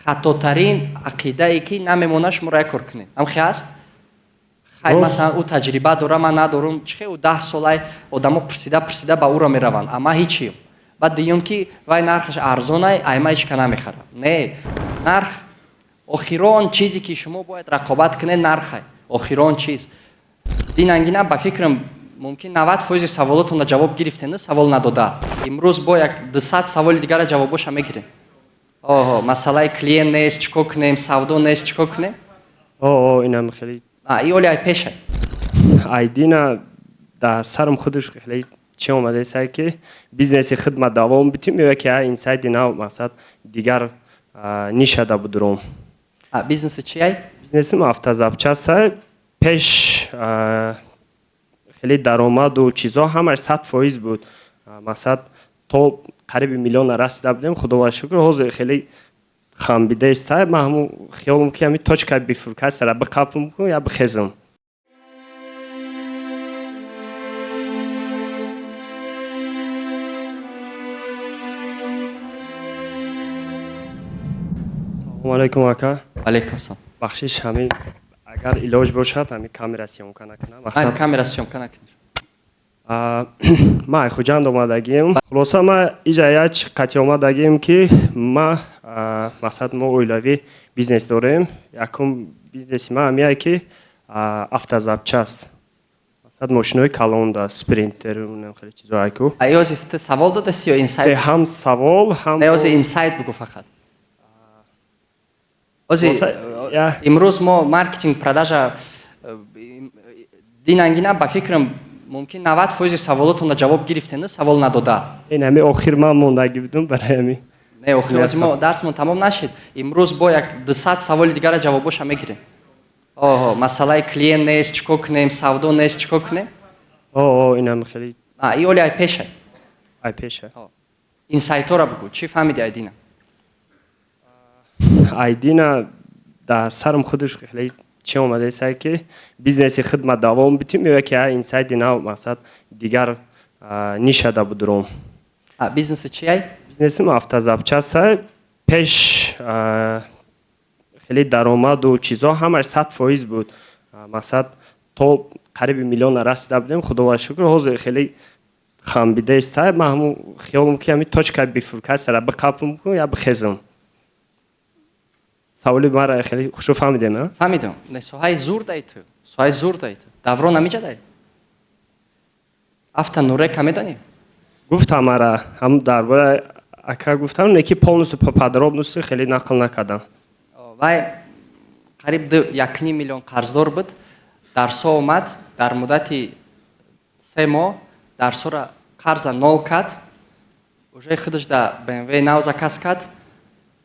Хатотарин ақидае, ки намемона шуморо як кор кунед, ҳамхе аст? Хай, масалан, ӯ таҷриба дора, ман надорум. Чӣ хе ӯ 10 солай одамо пурсида пурсида ба ӯро мераванд, а ман ҳичи? Баъд дуюм, ки вай нархаш арзонай, ай ма ҳичка намехарам. Не, нарх охирон чизе, ки шумо бояд рақобат кунед, нархай охирон чиз. Динангина, ба фикрам, мумкин 90% саволотонро ҷавоб гирифтену савол надода. Имрӯз бо як 200 саволи дигара ҷавобоша мегирем. Оҳо, масъалаи клиент нест, чӣ кор кунем, савдо нест, чӣ кор кунем? О, инам хеле. И оли ай пеша. Айдина дар сарам худаш хеле чӣ омадааст, ки бизнеси хидмат давом битим ё ки инсайди нав, мақсад, дигар нишада будурум. Бизнеси чи ай? Бизнесим автозапчасть. Пеш хеле даромаду чизо ҳамаш 100% буд, мақсад, то қариби миллиона расида будем, худова шукр. Ҳозир хеле хамбидаеста. Ман ҳамун хиёлам, ки ҳами точка бифуркасара биқапм я бихезам. Салому алайкум, ака. Алайкум ассалом. Бахшиш, ҳамин агар илоҷ бошад, ҳамин камера съёмка накунам. Камера съёмка накунам. Ман Хуҷанд омадагим. Хулоса, ма иҷа як қати омадагим, ки ма, мақсад, мо оилавӣ бизнес дорем. Якум бизнеси ма ҳамияе, ки автозапчасть, мақсад, мошинои калонда, Спринтер, хеле чизоаку. Ози ту савол додаси ё инсайт? Ҳам савол, ҳам. Не, ози инсайт бугу фақат. Ози имрӯз мо маркетинг, продажа. Динангина, ба фикрам, мумкин 90% саволотонро ҷавоб гирифтену савол надода. Ин ҳами охир ман мондагӣ будум барои ҳами. Не, охир ози мо дарсмон тамом нашид. Имрӯз бо як 200 саволи дигара ҷавобоша мегирем. Оҳо, масъалаи клиент нест, чӣ кор кунем, савдо нест, чӣ кор кунем? О, инам хеле. И оли ай пеша. Ай пеша. Инсайтора бугу, чӣ фаҳмиди айдина? Айдина дар сарам худаш хеле чӣ омадааст, ки бизнеси хидмат давом битим ё ки инсайди нав, мақсад, дигар нишада будурум. Бизнеси чи ай? Бизнесим автозапчасть. Пеш хеле даромаду чизо ҳамаш 100% буд, мақсад, то қариби миллиона расида будем, худова шукр. Ҳозир хеле хамбидаеста. Ман ҳамун хиёлам, ки ҳами точка бифуркасара биқапм я бихезам. Саволи мара хеле хушо фаҳмидем? Фаҳмидам. Не, соҳаи зур дай ту, соҳаи зур дай ту. Даврон намиҷадай? Авто Нурека медонӣ? Гуфтам, ара, ҳам дар бораи ака гуфтам, не ки полностью, по подробности хеле нақл накардам. Вай қариб 1,5 миллион қарздор буд. Дарсо омад, дар муддати 3 моҳ дарсора қарза нол кард, уже худаш да БМВ нав заказ кард,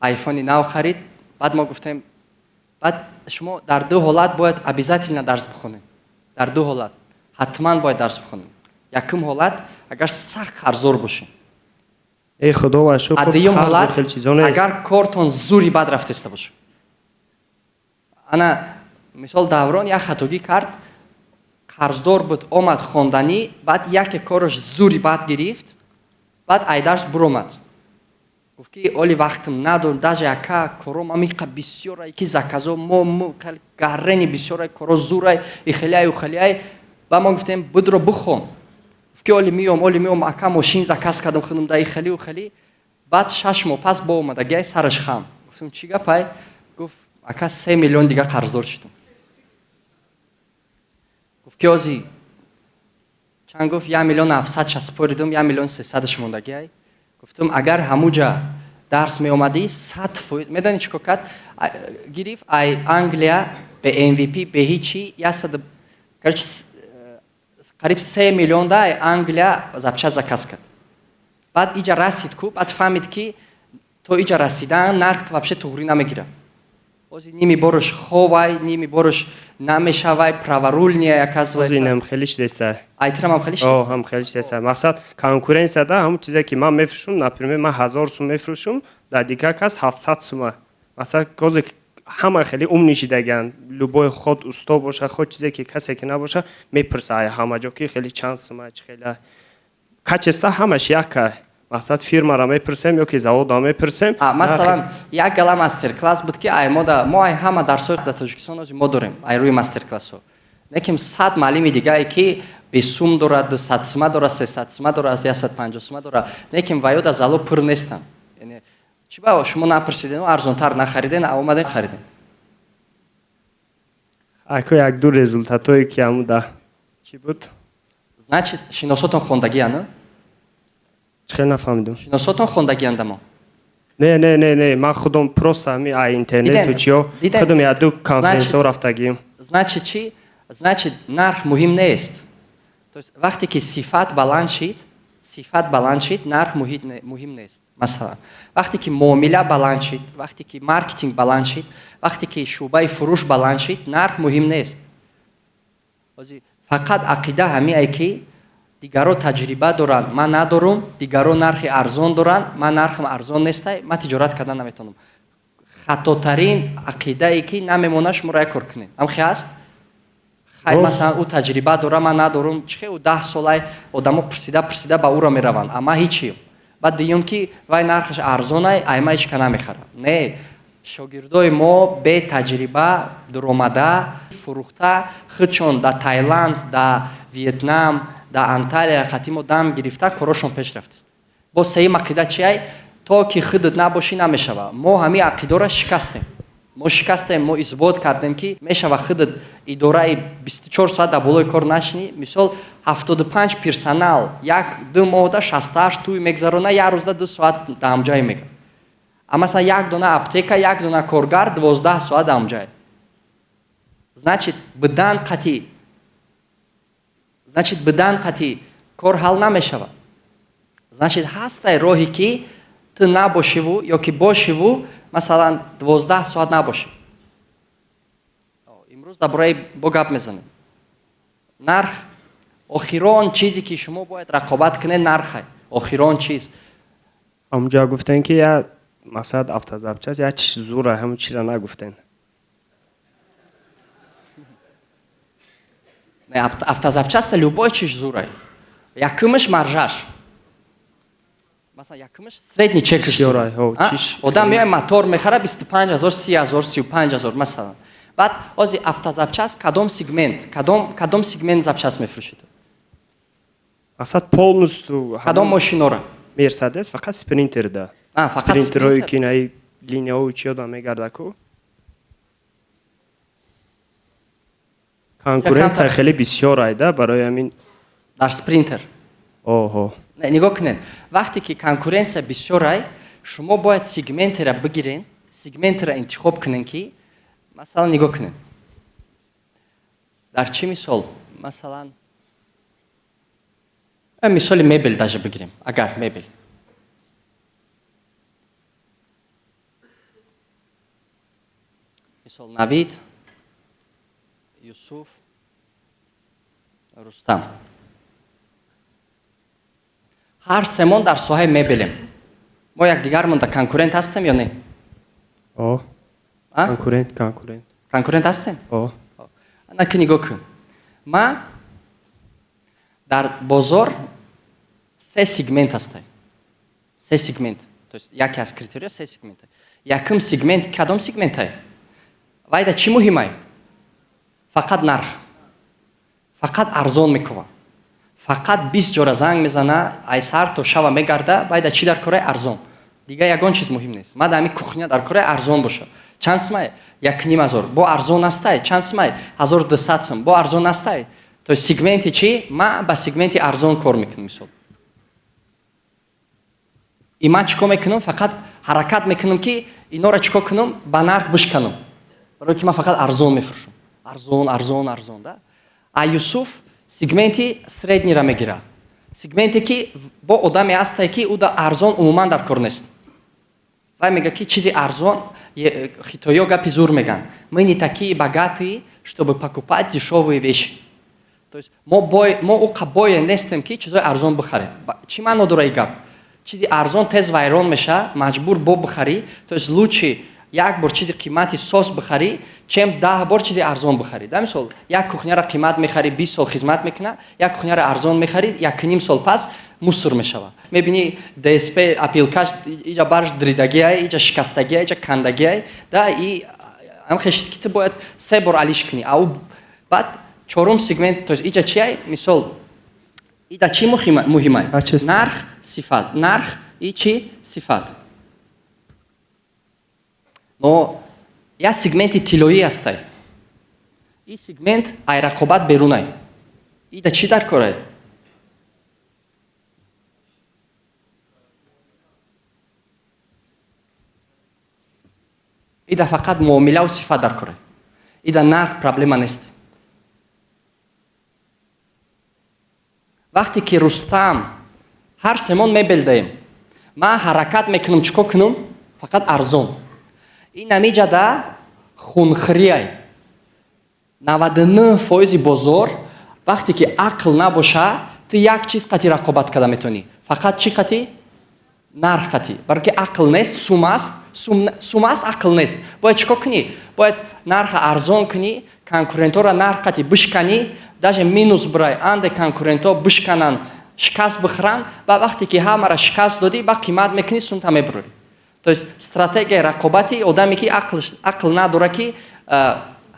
айфони нав харид. Баъд мо гуфтем, баъд шумо дар ду ҳолат бояд обязательно дарс бихонед, дар ду ҳолат ҳатман бояд дарс бихонед. Якум ҳолат, агар сахт қарздор бошед. Эй, худо шукр. А дуюм ҳолат, агар кортон зури бад рафтеста бошад. Ана мисол, Даврон як хатогӣ кард, қарздор буд, омад хонданӣ, баъд яке кораш зури бад гирифт, баъд ай дарс буромад, гуфт, ки оли вақтам надорам, даже ака, кором амиқа бисёрай, ки заказо мо гаррени бисёрай, коро зурай, ихелиай, ухелиай. Ба мо гуфтем, будро бихон. Гуфт, ки оли миём, оли миём, ака, мошин заказ кардам худам да, ихели, ухели. Баъд 6 моҳ пас бо омадагиай, сараш хам. Гуфтем, чӣ гапай? Гуфт, ака, 3 миллион дига қарздор шудам. Гуфт, ки ози чанд? Гуфт, 1 миллион 700 шаспоридум, 1 миллион 300-аш мондагиай. Гуфтум, агар ҳамуҷа дарс меомадӣ, 100%. Медонӣ, чӣ кор кард? Гирифт ай Англия бе МВП, бе ҳичи, ясад, короче, қариб 3 миллион да ай Англия запчасть заказ кард. Баъд иҷа расид ку, баъд фаҳмид, ки то иҷа расидан нарх вообще туғрӣ намегирад. Ози ними борш ховай, ними борш намешавай, праворульния, оказывается. Инам хеле шидеста. Айтирам ҳам хеле. О, ҳам хеле шидеста. Мақсад, конкуренсияда ҳамон чизе, ки ман мефурӯшум, например, ман 1000 сум мефурӯшум, дар дигар кас 700 сума. Масалан, козе ҳама хеле умный шидагианд, любой, ход усто боша, ход чизе ки касе ки набоша, мепурса ай ҳама ҷо, ки хеле чанд сума, чи хеле качество, ҳамаш яка. Мақсад, фирмаро мепурсем ё ки заводро мепурсем. Масалан, як гала мастер-класс буд, ки ай мода, мо ай ҳама дарсҳои дар Тоҷикистон ози мо дорем ай рӯи мастер-классҳо. Лекин 100 маълими дигае, ки 20 сум дорад, 200 сума дорад, 300 сума дорад, 150 сума дорад, лекин ваё дар зало пур нестанд. Яъне чӣ, ба шумо напурсиден, арзонтар нахариден, а омаден хариден? Ако як ду результатое, ки ҳамуда чӣ буд. Значит, шиносотон хондагиян? Хеле нафаҳмидам. Шиносотон хондагиян дамо? Не, не, не, не, ман худом просто ҳами ай интернету чиё худам як ду конференсиҳо рафтагием. Значит, чӣ? Значит, нарх муҳим нест. То есть вақте ки сифат баланд шид, сифат баланд шид, нарх муҳим нест. Масалан, вақте ки муомила баланд шид, вақте ки маркетинг баланд шид, вақте ки шӯъбаи фурӯш баланд шид, нарх муҳим нест. Фақат ақида ҳамиае, ки дигаро таҷриба доранд, ман надорум, дигаро нархи арзон доранд, ман нархам арзон нестай, ман тиҷорат кардан наметавонам. Хатотарин ақидае, ки намемонад шуморо як кор кунед. Ҳамхе аст? Хай, масалан, ӯ таҷриба дора, ман надорум. Чӣ хе ӯ 10 солай, одамо пурсида пурсида ба ӯро мераванд, а ман ҳичи. Баъд дуюм, ки вай нархаш арзонай, ай ман ҳичка намехарам. Не, шогирдои мо бетаҷриба дуромада, фурӯхта, худшон дар Тайланд, дар Вьетнам, дар Анталия қати мо дам гирифта, корошон пеш рафтааст. Боз сеюм ақида чиай? То ки худат набошӣ, намешава. Мо ҳамин ақидора шикастем. Мо шикастем, мо исбот кардем, ки мешава худат идораи 24 соат дар болои кор нашинӣ. Мисол, 75 персонал як ду моҳда 68 тӯй мегзарона, як рӯзда 2 соат дар ҳамҷое мегӯ. А масалан, як дона аптека, як дона коргар 12 соат дар ҳамҷае. Значит, бидан қатӣ, значит, бидан қатӣ кор ҳал намешавад. Значит, ҳастай роҳе, ки ту набошиву ё ки бошиву, масалан, 12 соат набошӣ. Имрӯз дар бораи бо гап мезанем. Нарх охирон чизе, ки шумо бояд рақобат кунед, нархай охирон чиз. Ҳамунҷо гуфтем, ки я мақсад автозапчасть як чиз зура, ҳамун чизра нагуфтем. Автозапчасть любой чиз зурай. Якумаш маржаш, масалан, якумаш средний чекаш. Одам меояд, мотор мехара 25 000, 30 000, 35 000, масалан. Баъд ози автозапчасть кадом сегмент, кадом сегмент запчасть мефурӯшед? Мақсад, полностью. Кадом мошинора? Мерседес, фақат Спринтерда. Спринтерҳое, ки наи линияҳои чиёда мегардаку, конкуренция хеле бисёр айда, барои ҳамин. Дар Спринтер? Оҳо. Нигоҳ кунед, вақте ки конкуренция бисёрай, шумо бояд сегментера бигирен, сегментера интихоб кунен, ки масалан, нигоҳ кунед, дар чӣ мисол, масалан, мисоли мебел даже бигирем. Агар мебел, мисол, Навид, Юсуф, Рустам, ҳар семон дар соҳаи мебелем, мо якдигармон дар конкурент ҳастем ё не? Конкурент, конкурент. Конкурент ҳастем. Ана ки нигоҳ кун, ма дар бозор се сегмент ҳастай, се сегмент. То есть яке аз критерия се сегмент. Якум сегмент кадом сегментай? Вайда чӣ муҳимай? Фақат нарх, фақат арзон мекува, фақат 20 ҷора занг мезана, ай саҳар то шава мегарда. Вайда чӣ дар кораи? Арзон. Дигар ягон чиз муҳим нест. Ма дар ҳамин кухня дар кораи арзон боша. Чанд сумай? 1,5 ҳазор. Бо арзон астай? Чанд сумай? 1200 сум. Бо арзон астай? То есть сегменти чӣ? Ма ба сегменти арзон кор мекунам. Мисол, и ман чӣ кор мекунам? Фақат ҳаракат мекунам, ки инора чӣ кор кунам? Ба нарх бишканам, барое ки ман фақат арзон мефурӯшам. Арзон, арзон, арзон да. А Юсуф сегменти среднира мегирад, сегменте, ки бо одаме ҳастае, ки ӯ да арзон умуман дар кор нест. Вай мега, ки чизи арзон, хитоиё гапи зур меган: «Мы не такие богатые, чтобы покупать дешевые вещи». То есть мо уқа бое нестем, ки чизои арзон бихарем. Чӣ маъно дора и гап? Чизи арзон тез вайрон меша, маҷбур бо бихарӣ. То есть лучше Як бор чизи қимати сос бихарӣ, чем 10 бор чизи арзон бихарӣ. Да, мисол, як кухняра қимат мехарӣ, 20 сол хизмат мекуна, як кухняра арзон мехарӣ, якним сол пас мусор мешава. Мебинӣ, ДСП опилкаш иҷа барш дридагиай, иҷа шикастагиай, иҷа кандагиай, да, и ам хешид, ки ту бояд се бор алиш кунӣ. Ау баъд чорум сегмент, то есть иҷа чиай? Мисол, ида чӣ муҳимай? Нарх, сифат, нарх и чӣ? Сифат. Но як сегменти тиллоӣ ҳастай. Ин сегмент ай рақобат берунай. Ида чӣ дар корай? Ида фақат муомилаву сифат дар корай. Ида нарх проблема нест. Вақте ки, Рустам, ҳар семон мебел даем, ман ҳаракат мекунам, чӣ кор кунам? Фақат арзон. Ин намиҷада хунхӯриай. 99 фоизи бозор, вақте ки ақл набоша, ту як чиз қати рақобат карда метавонӣ, фақат чӣ қати? Нарх қати. Баро ки ақл нест, сум аст, сум аст, ақл нест. Бояд чӣ кор кунӣ? Бояд нарха арзон кунӣ, конкурентҳоро нарх қати бишканӣ, даже минус бирай, анде конкурентҳо бишкананд, шикаст бихӯранд. Ба вақте ки ҳамаро шикаст додӣ, ба қимат мекунӣ, сумта мебурӣ. То есть стратегияи рақобати одаме, ки ақл надора, ки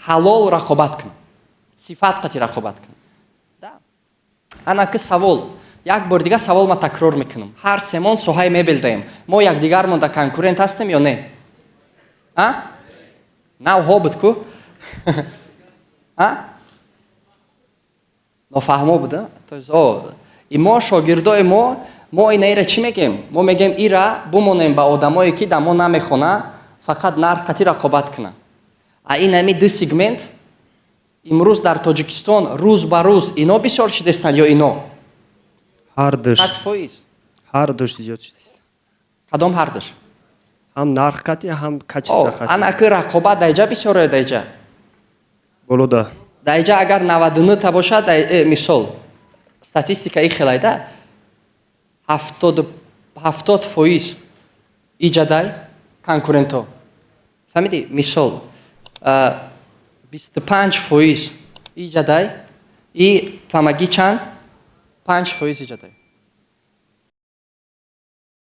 ҳалол рақобат кунад, сифат қати рақобат кунад. Ана ки савол, як бори дигар савол ма такрор мекунам. Ҳар семон соҳаи мебел даем, мо якдигармон да конкурент ҳастем ё не? Нав ҳо буд ку, нофаҳмо буд. И мо, шогирдои мо, мо инаира чӣ мегем? Мо мегем, ира бумонем ба одамое, ки да мо намехона, фақат нарх қати рақобат кунанд. А ин ами ду сегмент имрӯз дар Тоҷикистон рӯз ба рӯз ино бисёр шидестанд ё ино? Ҳардуш. 100%. Ҳардуш зиёд шудааст. Кадом ҳардуш? Ҳам нарх қати, ҳам качество қати. Ана ки рақобат даиҷа бисёр ё даиҷа? Болода. Даиҷа агар 99 та бошад, мисол, статистика и хелайда, 70% иҷадай конкурентҳо, фаҳмидӣ? Мисол, 25% иҷадай и ҳамагӣ чанд, 5% иҷадай.